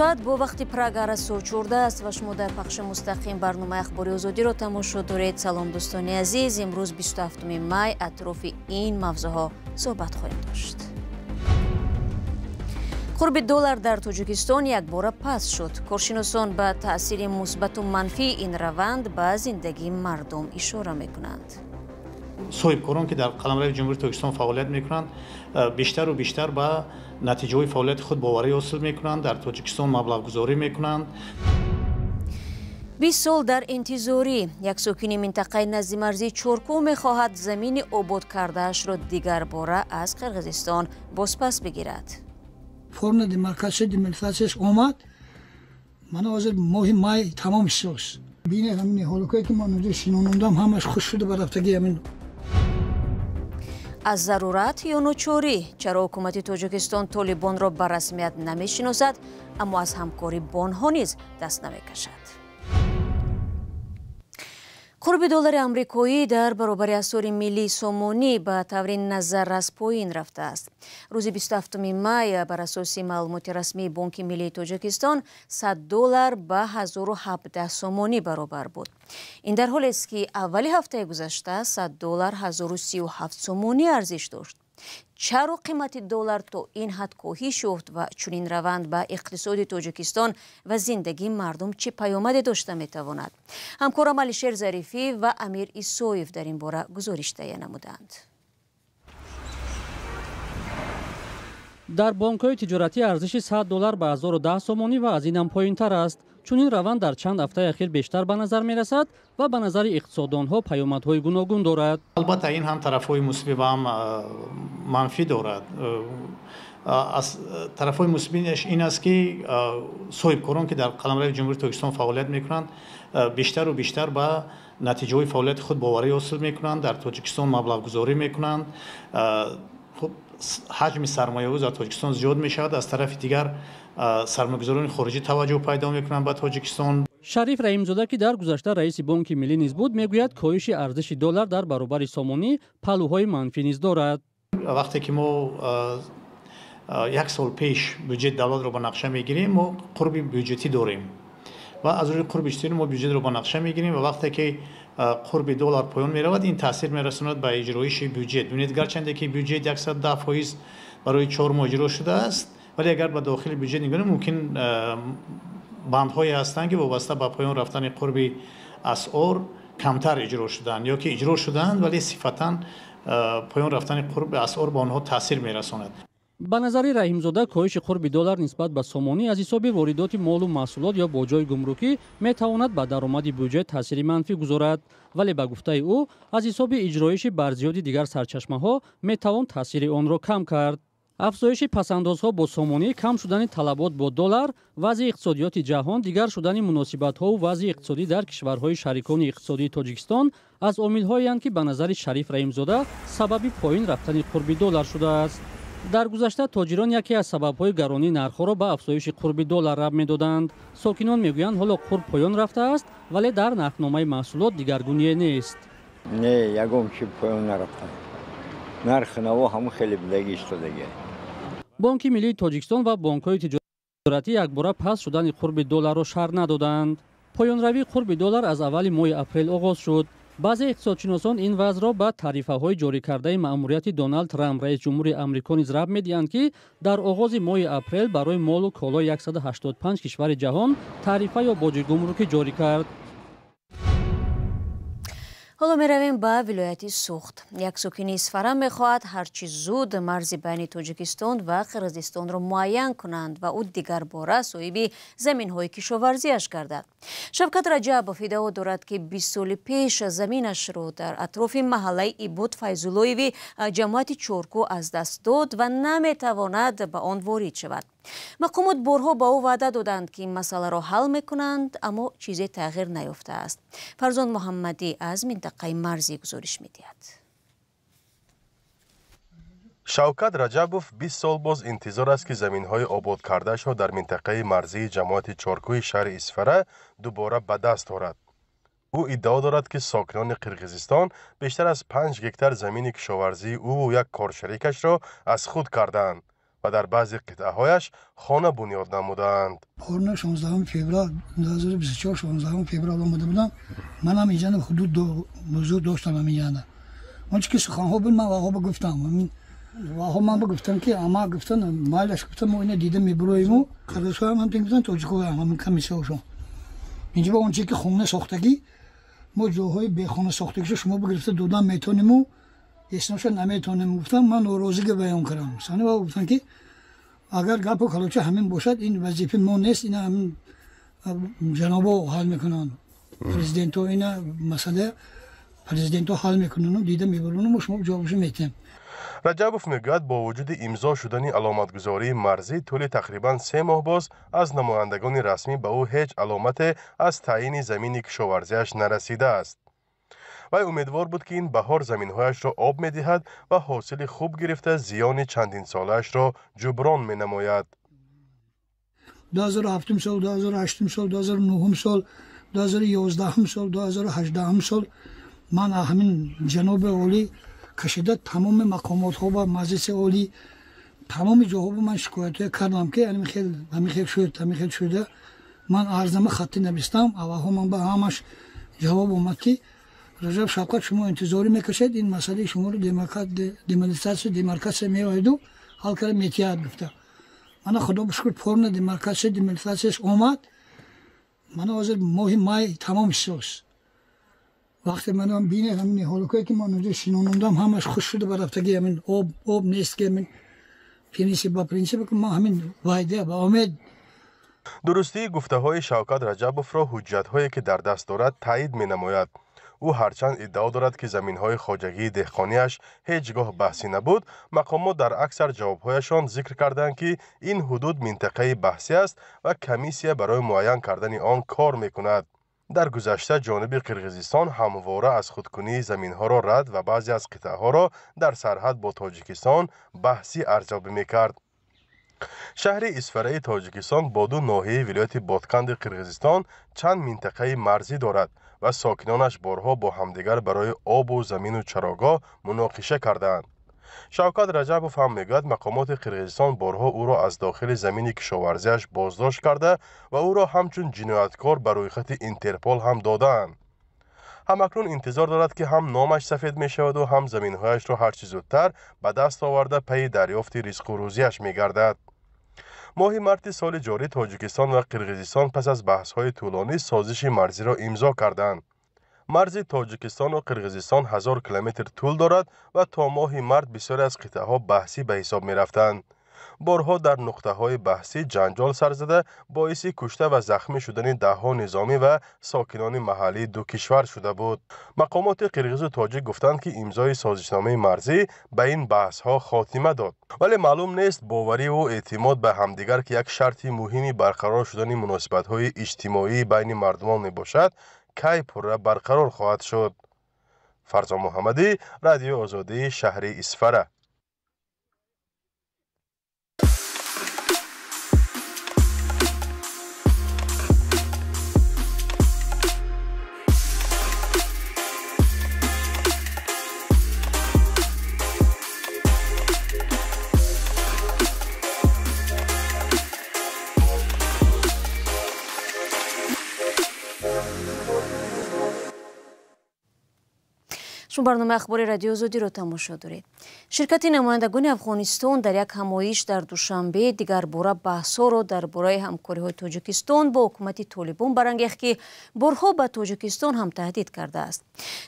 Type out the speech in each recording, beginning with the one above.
Соат бо вақти Прага расо 14 аст ва шумо дар пахши мустақим барномаи Ахбори Озодиро тамошо доред. Салом, дӯстони азиз. Имрӯз 27 май атрофи ин мавзӯъҳо суҳбат хоҳем дошт. Қурби доллар дар Тоҷикистон якбора паст шуд. Коршиносон ба таъсири мусбату манфии ин раванд ба зиндагии мардум ишора мекунанд. Соҳибкорон, ки дар қаламрави Ҷумҳурии Тоҷикистон фаъолият мекунанд, бештару бештар ба натиҷаҳои фаъолияти худ боварӣ ҳосил мекунанд, дар Тоҷикистон маблағгузорӣ мекунанд. 20 сол дар интизорӣ. Як сокини минтақаи назди марзии Чоркӯҳ мехоҳад замини обод кардаашро дигарбора аз Қирғизистон бозпас бигирад. Форма демаркатсия, демилитаризатсияш омад. Мана ҳозир моҳи май тамом шуд. Бинед, ҳамин ниҳолукое, ки ман онҷо шинонондам, ҳамаш хушк шуда ба рафтагӣ ҳамин. Аз зарурат ё ночорӣ, чаро ҳукумати Тоҷикистон Толибонро ба расмият намешиносад, аммо аз ҳамкорӣ бо онҳо низ даст намекашад? Қурби доллари амрикоӣ дар баробари асъори миллии сомонӣ ба таври назаррас поин рафтааст. Рӯзи 27 май бар асоси маълумоти расмии Бонки миллии Тоҷикистон 100 доллар ба 1017 сомонӣ баробар буд. Ин дар ҳолест, ки аввали ҳафтаи гузашта 100 доллар 1037 сомонӣ арзиш дошт. Чаро қимати доллар то ин ҳад коҳиш ёфт ва чунин раванд ба иқтисоди Тоҷикистон ва зиндагии мардум чӣ паёмаде дошта метавонад? Ҳамкорам Алишер Зарифӣ ва Амир Исоев дар ин бора гузориш таҳия намуданд. Дар бонкҳои тиҷоратӣ арзиши 100 доллар ба 1010 сомонӣ ва аз инам поинтар аст. Чунин раванд дар чанд ҳафтаи ахир бештар ба назар мерасад ва ба назари иқтисоддонҳо паёмадҳои гуногун дорад. Албатта, ин ҳам тарафҳои мусбӣ ва ҳам манфӣ дорад. Аз тарафҳои мусбиаш ин аст, ки соҳибкорон, ки дар қаламрави Ҷумҳурии Тоҷикистон фаъолият мекунанд, бештару бештар ба натиҷаҳои фаъолияти худ боварӣ ҳосил мекунанд, дар Тоҷикистон маблағгузорӣ мекунанд. Хуб, ҳаҷми сармоявӣ дар Тоҷикистон зиёд мешавад. Аз тарафи дигар, сармоягузорони хориҷӣ таваҷҷӯҳ пайдо мекунанд ба Тоҷикистон. Шариф Раҳимзода, ки дар гузашта раиси Бонки миллӣ низ буд, мегӯяд, коҳиши арзиши доллар дар баробари сомонӣ паҳлӯҳои манфӣ низ дорад. Вақте ки мо як сол пеш бюҷети давлатро ба нақша мегирем, мо қурби бюҷетӣ дорем ва аз рӯи қурби бюҷетӣ мо бюҷетро ба нақша мегирем ва вақте ки қурби доллар поён меравад, ин таъсир мерасонад ба иҷроиши бюҷет. Бибинед, гарчанде ки бюҷет 110% барои 4 моҳ иҷро шудааст, вале агар ба дохили бюҷет нигоҳ, мумкин бандҳое ҳастанд, ки вобаста ба поён рафтани қурби асъор камтар иҷро шуданд ё ки иҷро шуданд, вале сифатан поён рафтани қурби асъор ба онҳо таъсир мерасонад. Ба назари Раҳимзода, коҳиши қурби доллар нисбат ба сомонӣ аз ҳисоби воридоти молу маҳсулот ё боҷҳои гумрукӣ метавонад ба даромади бюҷет таъсири манфӣ гузорад, вале ба гуфтаи ӯ, аз ҳисоби иҷроиши барзиёди дигар сарчашмаҳо метавон таъсири онро кам кард. Афзоиши пасандозҳо бо сомонӣ, кам шудани талабот бо доллар, вазъи иқтисодиёти ҷаҳон, дигар шудани муносибатҳову вазъи иқтисодӣ дар кишварҳои шарикони иқтисодии Тоҷикистон аз омилҳоеанд, ки ба назари Шариф Раҳимзода сабаби поин рафтани қурби доллар шудааст. Дар гузашта тоҷирон яке аз сабабҳои гаронии нархҳоро ба афзоиши қурби доллар рабт медоданд. Сокинон мегӯянд, ҳоло қурб поён рафтааст, вале дар нархномаи маҳсулот дигаргуние нест. Не, ягон чи поён нарафта, нархи наво ҳамон хеле будагӣ истодагӣ. Бонки миллии Тоҷикистон ва бонкҳои тиҷоратӣ якбора паст шудани қурби долларро шарҳ надоданд. Поёнравии қурби доллар аз аввали моҳи апрел оғоз шуд. Баъзе иқтисодшиносон ин вазъро ба тарифаҳои ҷорӣ кардаи маъмурияти Доналд Трамп, раис ҷумҳури Амрико, низ рабт медиҳанд, ки дар оғози моҳи апрел барои молу колои 185 кишвари ҷаҳон тарифа ё боҷи гумрукӣ ҷорӣ кард. Ҳоло меравем ба вилояти Суғд. Як сокини Исфара мехоҳад ҳарчи зуд марзи байни Тоҷикистон ва Қирғизистонро муайян кунанд ва ӯ дигарбора соҳиби заминҳои кишоварзиаш гардад. Шавкат Раҷабов иддао дорад, ки 20 соли пеш заминашро дар атрофи маҳаллаи Ибод Файзуллоеви ҷамоати Чоркӯҳ аз даст дод ва наметавонад ба он ворид шавад. Мақомот борҳо ба ӯ ваъда доданд, ки ин масъаларо ҳал мекунанд, аммо чизе тағйир наёфтааст. Фарзон Муҳаммадӣ аз минтақаи марзӣ гузориш медиҳад. Шавкат Раҷабов 20 сол боз интизор аст, ки заминҳои ободкардаашро дар минтақаи марзии ҷамоати Чоркӯҳи шаҳри Исфара дубора ба даст орад. Ӯ иддао дорад, ки сокинони Қирғизистон бештар аз 5 гектар замини кишоварзии ӯву як коршарикашро аз худ кардаанд. ва дар баъзе қитъаҳояш хона бунёд намудаанд. Порна 16 феврал 2024 16 феврал омада будам. Манам инҷа ҳудуд ҳузур доштам ҳаминҷа. Он чи ки суханҳо буд, ман ваҳо гуфтам. Ваҳо ман гуфтам ки ама гуфтан майлаш гуфтам, мо ина дида мебуроиму қирғизҳоям ҳам гуфтан, тоҷикҳоям ҳамин комиссияшон. Инҷа он чи ки хона сохтагӣ, мо ҷоҳои бехона сохтагишо шумо бигирифта додан метонему, есноша наметонем гуфтам. Ман норозигӣ баён кардам. Сани ва гуфтам ки агар гапу калоча ҳамин бошад, ин вазифаи мо нест, ина ҳамин ҷанобо ҳал мекунанд, президентҳо ина масъала президентҳо ҳал мекунанд, дида мебаронам, шумо ҷавобшо метиҳем. Раҷабов мегӯяд, бо вуҷуди имзо шудани аломатгузории марзӣ тӯли тақрибан 3 моҳ боз аз намояндагони расмӣ ба ӯ ҳеҷ аломате аз таъйини замини кишоварзиаш нарасидааст. Вай умедвор буд, ки ин баҳор заминҳояшро об медиҳад ва ҳосили хуб гирифта зиёни чандинсолаашро ҷуброн менамояд. 2007 сол, 2008 сол, 2009 сол, 2011 сол, 2018 сол ман ҳамин ҷаноби олӣ кашида тамоми мақомотҳо ба маҷлиси олӣ тамоми ҷоҳо ман шикоятҳое кардам, ки ҳамин хел шуд, ҳамин хел шуда. Ман арзнама хаттӣ навистам, аввалҳо ман ба ҳамаш ҷавоб омад, ки Раҷаб Шавкат, шумо интизорӣ мекашед, ин масъалаи шуморо демонстрация демаркатсия меояду ҳал карда метиҳад гуфта. Мана худо бишукр, порна демаркатсия демонстрацияш омад. Мана ҳозир моҳи май тамом шуд. Вақте манам бинед ҳамин ниҳолукое ки ман онҷо шинонондам, ҳамаш хушк шуда барафтагӣ, ҳамин об нест, ки ҳамин принсип ба принсип ман ҳамин вайда ба умед. Дурустии гуфтаҳои Шавкат Раҷабовро ҳуҷҷатҳое ки дар даст дорад таъид менамояд. Ӯ ҳарчанд иддао дорад, ки заминҳои хоҷагии деҳқониаш ҳеҷ гоҳ баҳсӣ набуд, мақомот дар аксар ҷавобҳояшон зикр карданд, ки ин ҳудуд минтақаи баҳсӣ аст ва комиссия барои муайян кардани он кор мекунад. Дар гузашта ҷониби Қирғизистон ҳамвора аз худкунии заминҳоро рад ва баъзе аз қитъаҳоро дар сарҳад бо Тоҷикистон баҳсӣ арзёбӣ мекард. Шаҳри Исфараи Тоҷикистон бо 2 ноҳияи вилояти Ботканди Қирғизистон чанд минтақаи марзӣ дорад ва сокинонаш борҳо бо ҳамдигар барои обу замину чарогоҳ муноқиша кардаанд. Шавкат Раҷабов ҳам мегӯяд, мақомоти Қирғизистон борҳо ӯро аз дохили замини кишоварзиаш боздошт карда ва ӯро ҳамчун ҷинояткор ба рӯйхати Интерпол ҳам додаанд. Ҳамакнун интизор дорад, ки ҳам номаш сафед мешаваду ҳам заминҳояшро ҳарчи зудтар ба даст оварда пайи дарёфти ризқу рӯзиаш мегардад. Моҳи марти соли ҷорӣ Тоҷикистон ва Қирғизистон пас аз баҳсҳои тӯлонӣ созиши марзиро имзо карданд. Марзи Тоҷикистону Қирғизистон 1000 километр тӯл дорад ва то моҳи март бисёре аз қитъаҳо баҳсӣ ба ҳисоб мерафтанд. Борҳо дар нуқтаҳои баҳсӣ ҷанҷол сар зада боиси кушта ва захмӣ шудани даҳҳо низомӣ ва сокинони маҳаллии ду кишвар шуда буд. Мақомоти қирғизу тоҷик гуфтанд, ки имзои созишномаи марзӣ ба ин баҳсҳо хотима дод. Вале маълум нест бовариву эътимод ба ҳамдигар, ки як шарти муҳими барқарор шудани муносибатҳои иҷтимоӣ байни мардумон мебошад, кай пурра барқарор хоҳад шуд. Фарзон Муҳаммадӣ, Радиои Озодӣ, шаҳри Исфара. Шумо барномаи ахбори Радиои Озодиро тамошо доред. Ширкати намояндагони Афғонистон дар як ҳамоиш дар Душанбе дигарбора баҳсҳоро дар бораи ҳамкориҳои Тоҷикистон бо ҳукумати Толибон барангехт, ки борҳо ба Тоҷикистон ҳам таҳдид кардааст.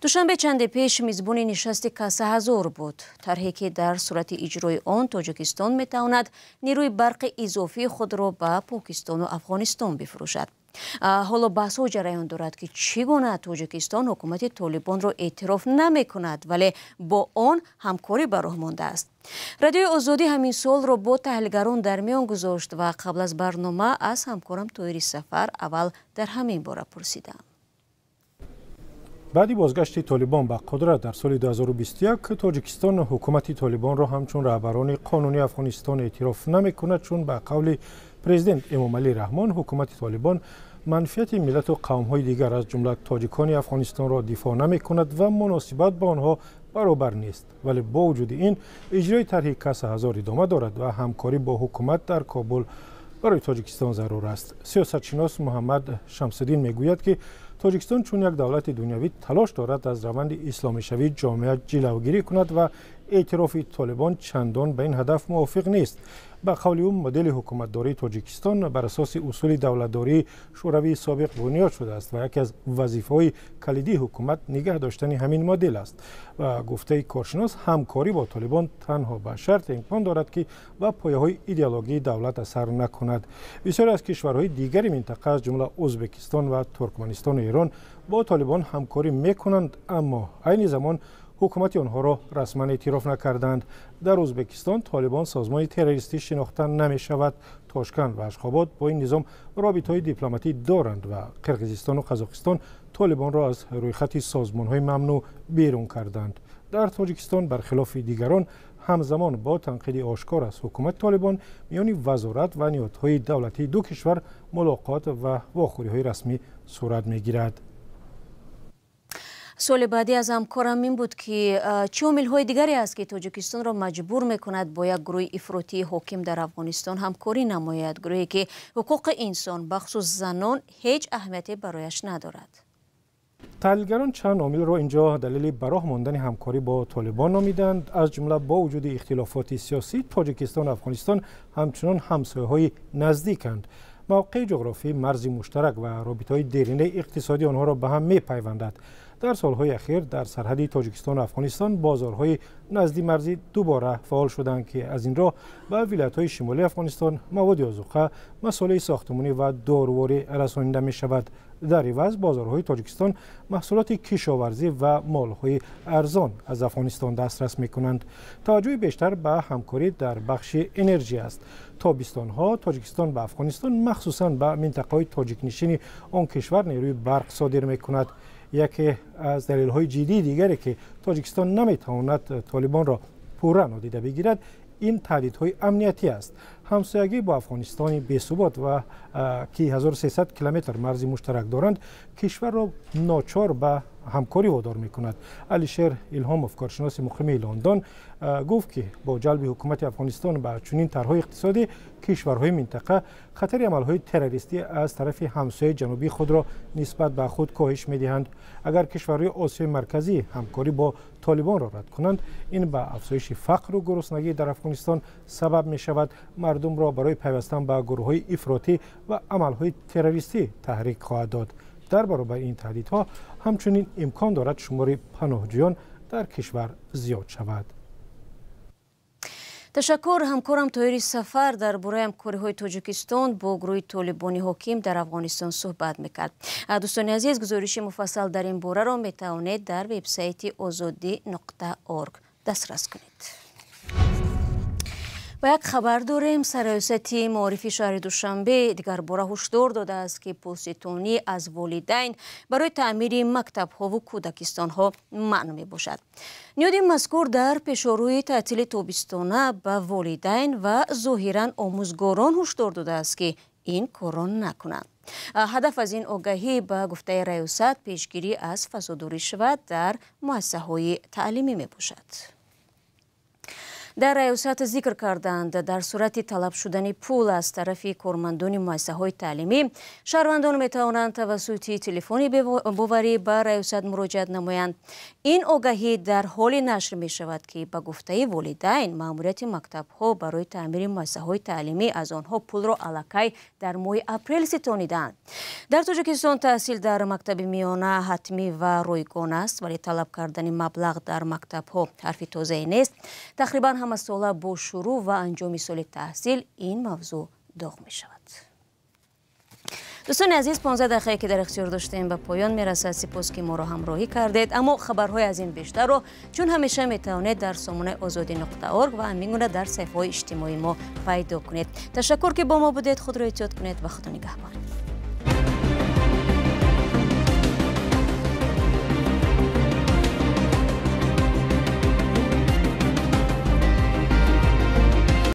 Душанбе чанде пеш мизбони нишасти Каса ҳазор буд, тарҳе ки дар сурати иҷрои он Тоҷикистон метавонад нерӯи барқи изофии худро ба Покистону Афғонистон бифурӯшад. Ҳоло баҳсҳо ҷараён дорад, ки чӣ гуна Тоҷикистон ҳукумати Толибонро эътироф намекунад, вале бо он ҳамкорӣ ба роҳ мондааст. Радиои Озодӣ ҳамин суолро бо таҳлилгарон дар миён гузошт ва қабл аз барнома аз ҳамкорам Тоҳири Сафар аввал дар ҳамин бора пурсидам. Баъди бозгашти Толибон ба қудрат дар соли 2021Тоҷикистон ҳукумати Толибонро ҳамчун раҳбарони қонунии Афғонистон эътироф намекунад, чун ба қавли Президент Эмомалӣ Раҳмон, ҳукумати Толибон манфиати миллату қавмҳои дигар, аз ҷумла тоҷикони Афғонистонро дифоъ намекунад ва муносибат ба онҳо баробар нест. Вале бо вуҷуди ин иҷрои тарҳи Каса ҳазор идома дорад ва ҳамкорӣ бо ҳукумат дар Кобул барои Тоҷикистон зарур аст. Сиёсатшинос Муҳаммад Шамсуддин мегӯяд, ки Тоҷикистон чун як давлати дунявӣ талош дорад аз раванди исломишавии ҷомеа ҷилавгирӣ кунад ва эътирофи Толибон чандон ба ин ҳадаф мувофиқ нест. Ба қавли ӯ, модели ҳукуматдории Тоҷикистон бар асоси усули давлатдории Шӯравии собиқ бунёд шудааст ва яке аз вазифаҳои калидии ҳукумат нигаҳ доштани ҳамин модел аст. Ба гуфтаи коршинос, ҳамкорӣ бо Толибон танҳо ба шарте имкон дорад, ки ба пояҳои идеологии давлат асар накунад. Бисёре аз кишварҳои дигари минтақа, аз ҷумла Ӯзбекистон ва Туркманистону Эрон, бо Толибон ҳамкорӣ мекунанд, аммо айни замон ҳукумати онҳоро расман эътироф накарданд. Дар Ӯзбекистон Толибон созмони террористӣ шинохта намешавад. Тошканд ва Ашхобод бо ин низом робитаҳои дипломатӣ доранд ва Қирғизистону Қазоқистон Толибонро аз рӯйхати созмонҳои мамнӯъ берун карданд. Дар Тоҷикистон, бархилофи дигарон, ҳамзамон бо танқиди ошкор аз ҳукумати Толибон, миёни вазорат ва ниҳодҳои давлатии ду кишвар мулоқот ва вохӯриҳои расмӣ сурат мегирад. Суоли баъдӣ аз ҳамкорам ин буд, ки чӣ омилҳои дигаре аст, ки Тоҷикистонро маҷбур мекунад бо як гурӯҳи ифротии ҳоким дар Афғонистон ҳамкорӣ намояд, гурӯҳе ки ҳуқуқи инсон, бахусус занон, ҳеҷ аҳамияте барояш надорад. Таҳлилгарон чанд омилро инҷо далели ба роҳ мондани ҳамкорӣ бо Толибон номиданд. Аз ҷумла бо вуҷуди ихтилофоти сиёсӣ, Тоҷикистон ва Афғонистон ҳамчунон ҳамсояҳои наздиканд. Мавқеи ҷуғрофӣ, марзи муштарак ва робитаҳои деринаи иқтисодӣ онҳоро ба ҳам мепайвандад. Дар солҳои ахир дар сарҳади Тоҷикистону Афғонистон бозорҳои назди марзӣ дубора фаъол шуданд, ки аз ин роҳ ба вилоятҳои шимолии Афғонистон маводи озуқа, масолеҳи сохтмонӣ ва доруворӣ расонида мешавад. Дар иваз бозорҳои Тоҷикистон маҳсулоти кишоварзӣ ва молҳои арзон аз Афғонистон дастрас мекунанд. Таваҷҷӯҳи бештар ба ҳамкорӣ дар бахши энержӣ аст. Тобистонҳо Тоҷикистон ба Афғонистон, махсусан ба минтақаҳои тоҷикнишини он кишвар, нерӯи барқ содир мекунад. Яке аз далелҳои ҷиддии дигаре, ки Тоҷикистон наметавонад Толибонро пурра нодида бигирад, ин таҳдидҳои амниятӣ аст. Ҳамсоягӣ бо Афғонистони бесубот ва ки 1300 километр марзи муштарак доранд, кишварро ночор ба ҳамкорӣ водор мекунад. Алишер Илҳомов, коршиноси муқими Лондон, гуфт, ки бо ҷалби ҳукумати Афғонистон ба чунин тарҳҳои иқтисодӣ, кишварҳои минтақа хатари амалҳои террористӣ аз тарафи ҳамсояи ҷанубии худро нисбат ба худ коҳиш медиҳанд. Агар кишварҳои Осиёи Марказӣ ҳамкорӣ бо Толибонро рад кунанд, ин ба афзоиши фақру гуруснагӣ дар Афғонистон сабаб мешавад, мардумро барои пайвастан ба гурӯҳҳои ифротӣ ва амалҳои террористӣ таҳрик хоҳад дод. Дар баробари ин таҳдидҳо ҳамчунин имкон дорад шумори паноҳҷӯён дар кишвар зиёд шавад. Ташаккур. Ҳамкорам Тоҳири Сафар дар бораи ҳамкориҳои Тоҷикистон бо гурӯҳи Толибони ҳоким дар Афғонистон суҳбат мекард. Дӯстони азиз, гузориши муфассал дар ин бораро метавонед дар вебсайти озодӣ.орг дастрас кунед. Ба як хабар дорем. Сарраёсати маорифи шаҳри Душанбе дигарбора ҳушдор додааст, ки пулситонӣ аз волидайн барои таъмири мактабҳову кӯдакистонҳо манъ мебошад. Ниҳоди мазкур дар пешорӯи таътили тобистона ба волидайн ва зоҳиран омӯзгорон ҳушдор додааст, ки ин корро накунанд. Ҳадаф аз ин огаҳӣ, ба гуфтаи раёсат, пешгирӣ аз фасоду ришват дар муассисаҳои таълимӣ мебошад. Дар раёсат зикр карданд, дар сурати талаб шудани пул аз тарафи кормандони муассисаҳои таълимӣ, шаҳрвандон метавонанд тавассути телефони боварӣ ба раёсат муроҷиат намоянд. Ин огаҳӣ дар ҳоле нашр мешавад, ки ба гуфтаи волидайн, маъмурияти мактабҳо барои таъмири муассисаҳои таълимӣ аз онҳо пулро аллакай дар моҳи апрел ситонидаанд. Дар Тоҷикистон таҳсил дар мактаби миёна ҳатмӣ ва ройгон аст, вале талаб кардани маблағ дар мактабҳо ҳарфи тозае нест. Тақрибан ҳамасола бо шурӯъ ва анҷоми соли таҳсил ин мавзӯъ доғ мешавад. Дӯстони азиз, 15 дақиқае ки дар ихтиёр доштем ба поён мерасад. Сипос, ки моро ҳамроҳӣ кардед. Аммо хабарҳои аз ин бештарро чун ҳамеша метавонед дар сомонаи озодӣ.орг ва ҳамин гуна дар саҳифаҳои иҷтимоии мо пайдо кунед. Ташаккур, ки бо мо будед. Худро эҳтиёт кунед ва Худо нигаҳбон.